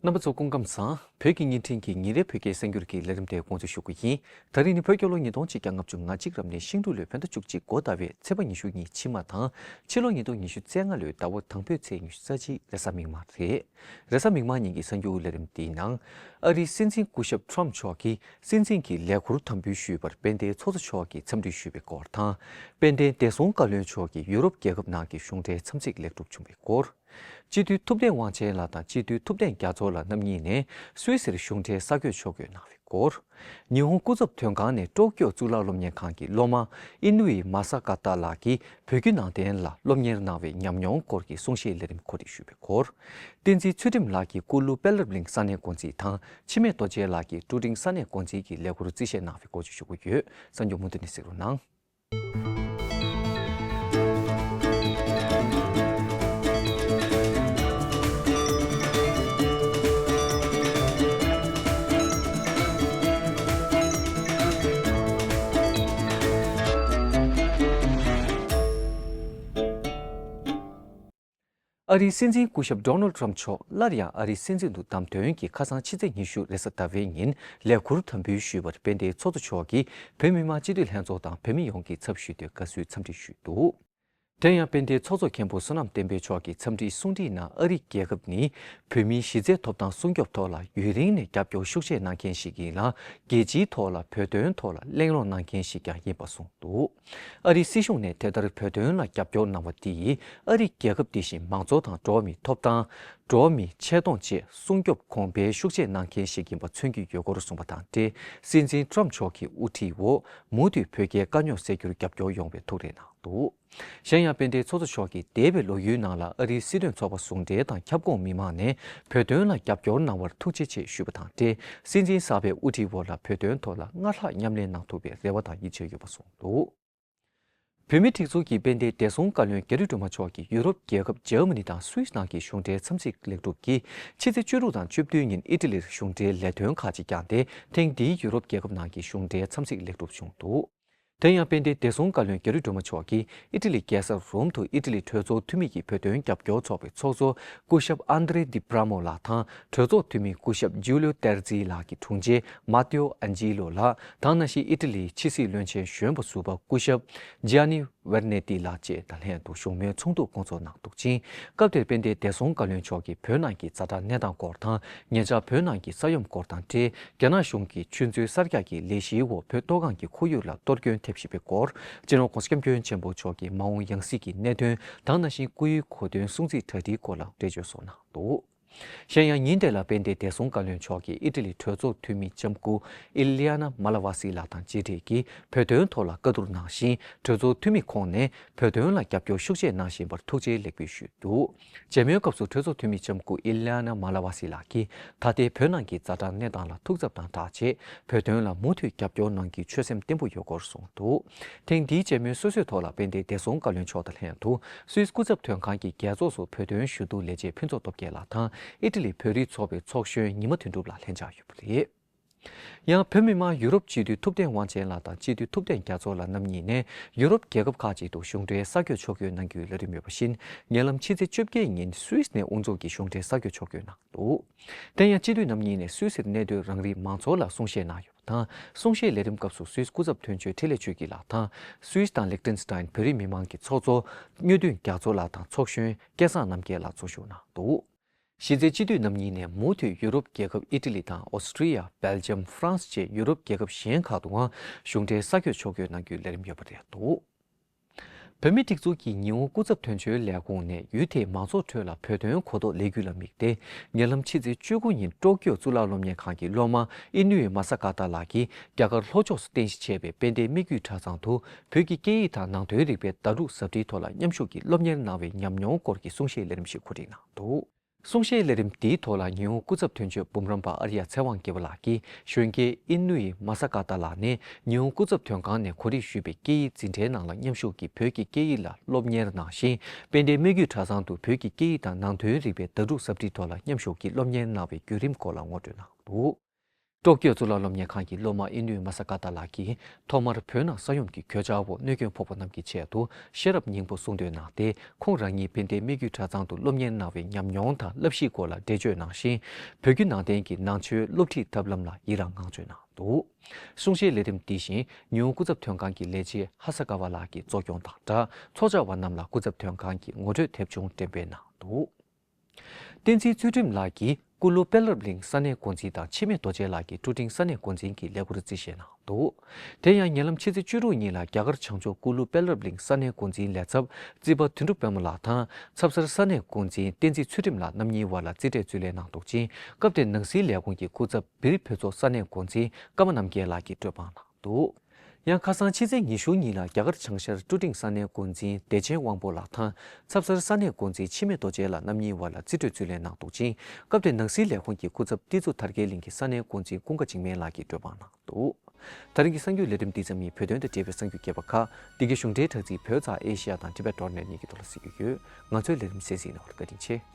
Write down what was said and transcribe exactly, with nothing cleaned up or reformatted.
རྣམ་པ་ཚོ་སྐུ་ཁམས་བཟང་། བོད་ཀྱི་བརྙན་འཕྲིན་གྱི་ཉིན་རེའི་བོད་སྐད་གསར་འགྱུར་གྱི་ལས་རིམ་དེ་འགོ་འཛུགས་ཞུ་གི་ཡིན། ད་རིང་ནི་བོད་རྒྱལ་ལོ་ཉིས་སྟོང་ཆིག་བརྒྱ་ལྔ་བཅུ་ང་གཅིག་རབ་གནས་ཤིང་འབྲུག་ལོའི་བོད་ཟླ་བཅུ་གཅིག་འགོ་ཟླ་བའི་ཚེས་པ་ཉི་ཤུ་གཉིས་ཕྱི་མ་དང་། ཕྱི་ལོ་ཉིས་སྟོང་ཉི་ཤུ་རྩ་ལྔ་ལོའི་ཟླ་བ་དང་པོའི་ཚེས་ཉི་ཤུ་རྩ་གཅིག་རེས་གཟའ་མིག་དམར་རེད། རེས་གཟའ་མིག་དམར་ཉིན་གྱི་གསར་འགྱུར་ལས་རིམ་འདིའི་ནང་། ཨ་རིའི་སྲིད་འཛིན་སྐུ་ཞབས་ཁྲོམ་མཆོག་གིས་སྲིད་འཛིན་གྱི་ལས་ཁུར་དམ་འབུལ་ཞུས་པར་དཔལ་ལྡན་ཚོགས་གཙོ་མཆོག་གིས་འཚམས་འདྲི་ཞུས་པའི་སྐོར་དང་། དཔལ་ལྡན་བདེ་སྲུང་བཀའ་བློན་མཆོག་གིས་ཡུ་རོབ་རྒྱལ་ཁབ་ནང་གི་གཞུང་འབྲེལ་འཚམས་གཟིགས་ལེགས་གྲུབ་བྱུང་བའི་སྐོར། སྤྱི་འཐུས་ཐུབ་བསྟན་དབང་ཆེན་ལགས་དང་སྤྱི་འཐུས་ཐུབ་བསྟན་རྒྱ་མཚོ་ལགས་རྣམ་གཉིས་ནས་སུད་སིར་གཞུང་འབྲེལ་གསར་འགོད་ཕྱོགས་བསྐྱོད་གནང་བའི་སྐོར། ཉི་ཧོང་སྐུ་ཚབ་དོན་ཁང་ནས་ཀྲོ་ཀྱོ་གཙུག་ལག་སློབ་གཉེར་ཁང་གི་སློབ་མ་ཨིན་ཝི་མ་ས་ཀ་ཏ་ལགས་ཀྱིས་བོད་བརྒྱུད་ནང་བསྟན་ལ་སློབ་གཉེར་གནང་བའི་ཉམས་མྱོང་སྐོར་གྱི་གསུང་བཤད་ལས་རིམ་གོ་སྒྲིག་ཞུས་པའི་སྐོར། བསྟན་འཛིན་ཚུལ་ཁྲིམས་ལགས་ཀྱིས་ཀུ་ལུ་པེ་ལར་བིང་ས་གནས་འགོ་འཛིན་དང་འཆི་མེད་རྡོ་རྗེ་ལགས་ཀྱིས་ཀྲུའུ་ཀྲིང་ས་གནས་འགོ་འཛིན་གྱི་ལས་ཁུར་རྩིས་བཞེས་གནང་བའི་སྐོར་བཅས་ཞུ་གི་ཡོད། གསར་འགྱུར་མུ་མཐུད་ནས་གཟིགས་རོགས་གནང་། ཨ་རིའི་སྲིད་འཛིན་སྐུ་ཞབས་ཌོ་ནལ་ཊམ་མཆོག་སླར་ཡང་ཨ་རིའི་སྲིད་འཛིན་དུ་བདམས་ཐོན་གྱིས་ཁ་སང་ཕྱི་ཚེས་ཉི་ཤུ་རེས་གཟའ་ཟླ་བའི་ཉིན་ལས་ཁུར་དམ་འབུལ་ཞུས་པར་དཔལ་ལྡན་ཚོགས་གཙོ་མཆོག་གིས་བོད་མི་མང་སྤྱི་འཐུས་ལྷན་ཚོགས་དང་བོད་མི་ཡོངས་ཀྱི་ཚབ་ཞུས་ཏེ་དགའ་བསུའི་འཚམས་འདྲི་ཞུས་འདུག་དེ་ཡང་དཔལ་ལྡན་ཚོགས་གཙོ་མཁན་པོ་བསོད་ནམས་བསྟན་འཕེལ་མཆོག་གིས་འཚམས་འདྲིའི་གསུང་འཕྲིན་ནང་ཨ་རི་རྒྱལ་ཁབ་ནི་བོད་མིའི་གཞི་རྩའི་ཐོབ་ཐང་སྲུང་སྐྱོབ་ཐོག་ལ་ཡུན་རིང་ནས་རྒྱབ་སྐྱོར་ཤུགས་ཆེ་གནང་མཁན་ཞིག་ཡིན་ལ། རྒྱལ་སྤྱིའི་ཐོག་ལ་བོད་དོན་ཐོག་ལ་གླེང་སློང་གནང་མཁན་ཞིག་ཀྱང་ཡིན་པ་གསུངས་འདུག་ཨ་རིའི་སྲིད་གཞུང་ནས་དེ་ལྟར་བོད་དོན་ལ་རྒྱབ་སྐྱོར་གནང་བ་འདི་ཡིས་ཨ་རི་རྒྱལ་ཁབ་འདི་བཞིན་མང་གཙོ་དང་འགྲོ་བ་མིའི་ཐོབ་ཐང་། འགྲོ་བ་མིའི་ཆེ་མཐོང་བཅས་སྲུང་སྐྱོབ་གོང་འཕེལ་ཤུགས་ཆེ་གནང་མཁན་ཞིག་ཡིན་པ་མཚོན་གྱི་ཡོད་སྐོར་གསུངས་པ་དང་འབྲེལ། སྲིད་འཛིན་ཊམ་མཆོག་གིས་དབུ་ཁྲིད་འོག་མུ་མཐུད་བོད་རྒྱའི་དཀའ་རྙོག་སེལ་རྒྱུར་རྒྱབ་སྐྱོར་ཡོང་བའི་ཐུགས་རེ་གནང་འདུག་གཞན་ཡང་དཔལ་ལྡན་ཚོགས་གཙོ་མཆོག་གིས་འདས་པའི་ལོ་ཡུན་ནང་ལ་ཨ་རིའི་སྲིད་དོན་ཚོགས་པ་ཟུང་འབྲེལ་དང་ཁྱབ་ཁོངས་མི་མང་ནས་བོད་དོན་ལ་རྒྱབ་སྐྱོར་གནང་བར་ཐུགས་རྗེ་ཆེ་ཞུས་པ་དང་འབྲེལ། སྲིད་འཛིན་གསར་པའི་དབུ་ཁྲིད་འོག་ལ་བོད་དོན་ཐོག་ལ་སྔར་ལྷག་མཉམ་ལས་གནང་ཐུབ་པའི་རེ་བ་དང་ཡིད་ཆེས་ཡོད་པ་གསུངས་འདུག་བོད་མིའི་སྒྲིག་འཛུགས་ཀྱི་དཔལ་ལྡན་བདེ་སྲུང་བཀའ་བློན་རྒྱ་རི་སྒྲོལ་མ་མཆོག་གིས་ཡུ་རོབ་རྒྱལ་ཁབ་འཇར་མ་ནི་དང་སུད་སི་ནང་གི་གཞུང་འབྲེལ་འཚམས་གཟིགས་ལེགས་གྲུབ་ཀྱིས་ཕྱི་ཚེས་བཅུ་དྲུག་དང་བཅུ་བདུན་ཉིན་ཨི་ཊ་ལིར་གཞུང་འབྲེལ་ལས་དོན་ཁག་ཅིག་བསྐྱངས་ཏེ། ཐེངས་འདིའི་ཡུ་རོབ་རྒྱལ་ཁབ་ནང་གི་གཞུང་འབྲེལ་འཚམས་གཟིགས་ལེགས་གྲུབ་བྱུང་འདུག་དེ་ཡང་དཔལ་ལྡན་བདེ་སྲུང་བཀའ་བློན་རྒྱ་རི་སྒྲོལ་མ་མཆོག་གིས་ཨི་ཊ་ལི་རྒྱལ་ས་རོམ་དུ་ཨི་ཊ་ལི་གྲོས་ཚོགས་འཐུས་མི་གི་བོད་དོན་རྒྱབ་སྐྱོར་ཚོགས་པའི་ཚོགས་གཙོ་སྐུ་ཞབས་ཨན་དྲེ་ཌི་པྲ་མོ་ལགས་དང་གྲོས་ཚོགས་འཐུས་མི་སྐུ་ཞབས་ཇུ་ལིའོ་ཏེར་ཛི་ལགས་ཀྱི་དྲུང་ཆེ་མ་ཏེའོ་ཨན་ཇི་ལོ་ལགས་དང་། ནང་བཞིན་ཨི་ཊ་ལིའི་ཕྱི་སྲིད་བློན་ཆེན་གཞོན་པ་ཟུར་པ་སྐུ་ཞབས་ཇི་ཡ་ནི་ཝེར་ནེ་ཏི་ལགས་བཅས་དང་ལྷན་དུ་བཞུགས་མོལ་ཚོགས་འདུ་བསྐོང་ཚོགས་གནང་འདུག་ཅིང་། སྐབས་དེར་དཔལ་ལྡན་བདེ་སྲུང་བཀའ་བློན་མཆོག་གིས་བོད་ནང་གི་ཛ་དྲག་གནས་སྟངས་སྐོར་དང་། ཉེ་ཆར་བོད་ནང་གི་ས་ཡོམ་སྐོར་དང་འབྲེལ། རྒྱ་ནག་གཞུང་གིས་ཆུ་མཛོད་གསར་རྒྱག་གི་ལས་གཞིའི་འོག་བོད་མཐོ་སྒང་གི་ཁོར་ཡུག་ལ་གཏོར་སྐྱོན་ཐེབས་བཞིན་པའི་སྐོར། སྤྱི་ནོར་༧གོང་ས་༧སྐྱབས་མགོན་ཆེན་པོ་མཆོག་གིས་མ་འོངས་ཡང་སྲིད་ཀྱི་གནད་དོན་དང་། ནང་བཞིན་སྐུའི་གོ་སྟོན་སྲུང་བརྩི་གྲ་སྒྲིག་སྐོར་ལ་འགྲེལ་བརྗོད་སོགས་གནང་འདུག་གཞན་ཡང་ཉིན་དེ་ལ་དཔལ་ལྡན་བདེ་སྲུང་བཀའ་བློན་མཆོག་གིས་ཨི་ཊ་ལི་གྲོས་ཚོགས་འཐུས་མི་ལྕམ་སྐུ་ཨི་ལི་ཡ་ན་མ་ལ་ཝ་སི་ལགས་དང་མཇལ་འཕྲད་ཀྱིས་བོད་དོན་ཐོག་ལ་བཀའ་བསྡུར་གནང་ཞིང་། གྲོས་ཚོགས་འཐུས་མི་ཁོང་ནས་བོད་དོན་ལ་རྒྱབ་སྐྱོར་ཤུགས་ཆེ་གནང་བཞིན་པར་ཐུགས་རྗེ་ལེགས་འབུལ་ཞུས་འདུག་མཇལ་མོལ་སྐབས་སུ་གྲོས་ཚོགས་འཐུས་མི་ལྕམ་སྐུ་ཨི་ལི་ཡ་ན་མ་ལ་ཝ་སི་ལགས་ཀྱིས་ད་ལྟའི་བོད་ནང་གི་ཛ་དྲག་གནས་སྟངས་ལ་ཐུགས་འཚབ་དང་སྦྲགས་བྱས། བོད་དོན་ལ་མུ་མཐུད་རྒྱབ་སྐྱོར་གནང་རྒྱུའི་ཆོད་སེམས་བརྟན་པོ་ཡོད་སྐོར་གསུངས་འདུག་ཐེངས་འདིའི་མཇལ་མོལ་སོ་སོའི་ཐོག་ལ་དཔལ་ལྡན་བདེ་སྲུང་བཀའ་བློན་མཆོག་དང་ལྷན་དུ། སུད་སི་སྐུ་ཚབ་དོན་ཁང་གི་རྒྱལ་ཚོགས་སུ་བོད་དོན་ཞུ་གཏུག་ལས་བྱེད་ཕུན་ཚོགས་སྟོབས་རྒྱལ་ལགས་དང་། ཨི་ཊ་ལི་བོད་རིགས་ཚོགས་པའི་ཚོགས་གཞོན་ཉི་མ་དོན་གྲུབ་ལགས་ལྷན་བཅར་ཡོད་པ་རེད། ཡང་བོད་མི་མང་ཡུ་རོབ་སྤྱི་འཐུས་ཐུབ་བསྟན་དབང་ཆེན་ལགས་དང་སྤྱི་འཐུས་ཐུབ་བསྟན་རྒྱ་མཚོ་ལགས་རྣམ་གཉིས་ནས་ཡུ་རོབ་རྒྱལ་ཁབ་ཁག་ཅིག་ཏུ་གཞུང་འབྲེལ་གསར་འགོད་ཕྱོགས་བསྐྱོད་གནང་རྒྱུའི་ལས་རིམ་ཡོད་པ་བཞིན། ཉེ་ལམ་ཕྱི་ཚེས་བཅོ་བརྒྱད་ཉིན་སུད་སི་ནས་དབུ་འཛུགས་ཀྱིས་གཞུང་འབྲེལ་གསར་འགོད་ཕྱོགས་བསྐྱོད་གནང་འདུག་དེ་ཡང་སྤྱི་འཐུས་རྣམ་གཉིས་ནས་སུད་སིར་གནས་སྡོད་རང་རིགས་མང་ཚོགས་ལ་གསུང་བཤད་གནང་ཡོད་པ་དང་། གསུང་བཤད་ལས་རིམ་སྐབས་སུ་སུད་སི་སྐུ་ཚབ་དོན་གཅོད་འཕྲིན་ལས་ཆོས་སྐྱིད་ལགས་དང་། སུད་སི་དང་ལིག་ཏེན་སི་ཏཱིན་བོད་རིགས་མི་མང་གི་ཚོགས་གཙོ་དངོས་བདུན་རྒྱ་མཚོ་ལགས་དང་ཚོགས་གཞོན་སྐལ་བཟང་རྣམ་རྒྱལ་ལགས་ཚོགས་ཞུགས་གནང་འདུག་གཞི་རྩའི་སྤྱི་འཐུས་རྣམ་གཉིས་ནས་མུ་མཐུད་ཡུ་རོབ་རྒྱལ་ཁབ་ཨི་ཊ་ལི་དང་ཨོ་སི་ཀྲི་ཡ། སྦེལ་ཇམ། ཧྥ་རན་སི་བཅས་ཡུ་རོབ་རྒྱལ་ཁབ་གཞན་ཁག་ཏུའང་གཞུང་འབྲེལ་གསར་འགོད་ཕྱོགས་བསྐྱོད་གནང་རྒྱུའི་ལས་རིམ་ཡོད་པ་རེད་འདུག་བོད་མིའི་སྒྲིག་འཛུགས་ཀྱི་ཉི་ཧོང་སྐུ་ཚབ་དོན་གཅོད་ལས་ཁུངས་ནས་ཡུལ་དེའི་མང་ཚོགས་ཁྲོད་ལ་བོད་དོན་གོ་རྟོགས་ལེགས་རྒྱུ་ལ་དམིགས་ཏེ། ཉེ་ལམ་ཕྱི་ཚེས་བཅུ་དགུ་ཉིན་ཀྲོ་ཀྱོ་གཙུག་ལག་སློབ་གཉེར་ཁང་གི་སློབ་མ་ཨིན་ནུའི་མ་ས་ཀ་ཏ་ལགས་ཀྱིས་རྒྱ་གར་ལྷོ་ཕྱོགས་སུ་རྟེན་གཞི་བྱས་པའི་དཔལ་ལྡན་མི་རྒྱུད་གྲྭ་ཚང་དུ་བོད་ཀྱི་སྐད་ཡིག་དང་ནང་དོན་རིག་པའི་བརྡ་དྲུག་ཟབ་ཁྲིད་ཐོག་ལ་མཉམ་ཞུགས་ཀྱིས་སློབ་གཉེར་གནང་བའི་ཉམས་མྱོང་སྐོར་གྱི་གསུང་བཤད་ལས་རིམ་ཞིག་གོ་སྒྲིག་གནང་འདུག་གསུང་བཤད་ལས་རིམ་འདིའི་ཐོག་ལ་ཉི་ཧོང་སྐུ་ཚབ་དོན་གཅོད་འབུམ་རམས་པ་ཨར་ཡ་ཚེ་དབང་རྒྱལ་པོ་ལགས་ཀྱིས་གཞོན་སྐྱེས་ཨིན་ནུའི་མ་ས་ཀ་ཏ་ལགས་ནས་ཉི་ཧོང་སྐུ་ཚབ་དོན་ཁང་ནས་གོ་སྒྲིག་ཞུས་པའི་སྐད་ཡིག་འཛིན་གྲྭའི་ནང་ལ་མཉམ་ཞུགས་ཀྱིས་བོད་ཀྱི་སྐད་ཡིག་ལ་སློབ་གཉེར་གནང་ཞིང་། དཔལ་ལྡན་མི་རྒྱུད་གྲྭ་ཚང་དུ་བོད་ཀྱི་སྐད་ཡིག་དང་ནང་དོན་རིག་པའི་བརྡ་དྲུག་ཟབ་ཁྲིད་ཐོག་ལ་མཉམ་ཞུགས་ཀྱིས་སློབ་གཉེར་གནང་བའི་བརྒྱུད་རིམ་སྐོར་ལ་ངོ་སྤྲོད་གནང་འདུག་ཀྲོ་ཀྱོ་གཙུག་ལག་སློབ་གཉེར་ཁང་གི་སློབ་མ་ཨིན་ནུའི་མ་ས་ཀ་ཏཱ་ལགས་ཀྱིས་ཐོག་མར་བོད་ནང་ས་ཡོམ་གྱི་གོད་ཆག་འོག་གནོད་སྐྱོན་ཕོག་པ་རྣམས་ཀྱི་ཆེད་དུ་ཤེས་རབ་སྙིང་པོ་གསུང་འདོན་གནང་སྟེ། ཁོང་རང་ཉིད་བན་དེ་སྨད་རྒྱུད་གྲྭ་ཚང་དུ་སློབ་གཉེར་གནང་བའི་ཉམས་མྱོང་དང་བསླབ་གཞིའི་སྐོར་ལ་འགྲེལ་བརྗོད་གནང་ཞིང་། བོད་བརྒྱུད་ནང་བསྟན་གྱི་ནང་ཆོས་སློབ་ཁྲིད་ཐབས་ལམ་ལ་ཡི་རངས་བསྔགས་བརྗོད་གནང་འདུག། གསུང་བཤད་ལས་རིམ་འདི་བཞིན་ཉི་ཧོང་སྐུ་ཚབ་དོན་ཁང་གི་ལས་བྱེད་ཧ་ས་ཀ་བ་ལགས་ཀྱིས་གཙོ་སྐྱོང་དང་སྦྲགས། ཚོགས་བཅར་བ་རྣམས་ལ་སྐུ་ཚབ་དོན་ཁང་གིས་ངོ་སྤྲོད་དེབ་ཆུང་འགྲེམས་སྤེལ་གནང་འདུག། བསྟན་འཛིན་ཚུལ་ཁྲིམས་ལགས་ཀྱིས་ཀུ་ལུ་དཔལ་རབ་གླིང་ས་གནས་འགོ་འཛིན་དང་འཆི་མེད་རྡོ་རྗེ་ལགས་ཀྱི་ཀྲུ་ཀྲིང་ས་གནས་འགོ་འཛིན་གྱི་ལས་འཁུར་རྩིས་བཞེས་གནང་འདུག། དེ་ཡང་ཉེ་ལམ་ཕྱི་ཚེས་བཅུ་དྲུག་ཉིན་ལ་རྒྱ་གར་བྱང་ཕྱོགས་ཀུ་ལུ་དཔལ་རབ་གླིང་ས་གནས་འགོ་འཛིན་ལས་ཚབ་རྩིས་པ་དོན་གྲུབ་དཔལ་མོ་ལགས་དང་། ཚབ་སར་ས་གནས་འགོ་འཛིན་བསྟན་འཛིན་ཚུལ་ཁྲིམས་ལགས་རྣམ་གཉིས་བར་ལ་རྩིས་སྤྲོད་རྩིས་ལེན་གནང་འདུག་ཅིང་། སྐབས་དེར་ནང་སྲིད་ལས་ཁུངས་ཀྱི་སྐུ་ཚབ་བིར་བོད་ཚོགས་ས་གནས་འགོ་འཛིན་ཀརྨ་རྣམ་རྒྱལ་ལགས་ཀྱིས་གྲོས་དཔང་གནང་འདུག། ཡང་ཁ་སང་ཕྱི་ཚེས་ཉི་ཤུ་ཉིན་ལ་རྒྱ་གར་བྱང་ཤར་ཀྲུ་ཀྲིང་ས་གནས་འགོ་འཛིན་བདེ་ཆེན་དབང་པོ་ལགས་དང་། ཚབ་སར་ས་གནས་འགོ་འཛིན་འཆི་མེད་རྡོ་རྗེ་ལགས་རྣམ་གཉིས་བར་ལ་རྩིས་སྤྲོད་རྩིས་ལེན་གནང་འདུག་ཅིང་། སྐབས་དེར་ནང་སྲིད་ལས་ཁུངས་ཀྱི་སྐུ་ཚབ་ཏི་ཛུ་དར་རྒྱས་གླིང་གི་ས་གནས་འགོ་འཛིན་ཀུན་དགའ་འཇིགས་མེད་ལགས་ཀྱིས་གྲོས་དཔང་གནང་འདུག། ད་རིང་གི་གསར་འགྱུར་ལས་རིམ་འདི་ཙམ་ཡིན། བོད་དོན་དང་འབྲེལ་བའི་གསར་འགྱུར་རྒྱས་པ་ཁག་འདི་གའི་གཞུང་འབྲེལ་དྲ་ཚིགས་བོད་དང་ཨེ་ཤི་ཡ་དང་Tibet dot net གཉིས་ཀྱི་ཐོག་ལ་གཟིགས་རྒྱུ་ཡོད། ང་ཚོའི་ལས་རིམ་གསན་གཟིགས་གནང་བར་བཀའ་དྲིན་ཆེ།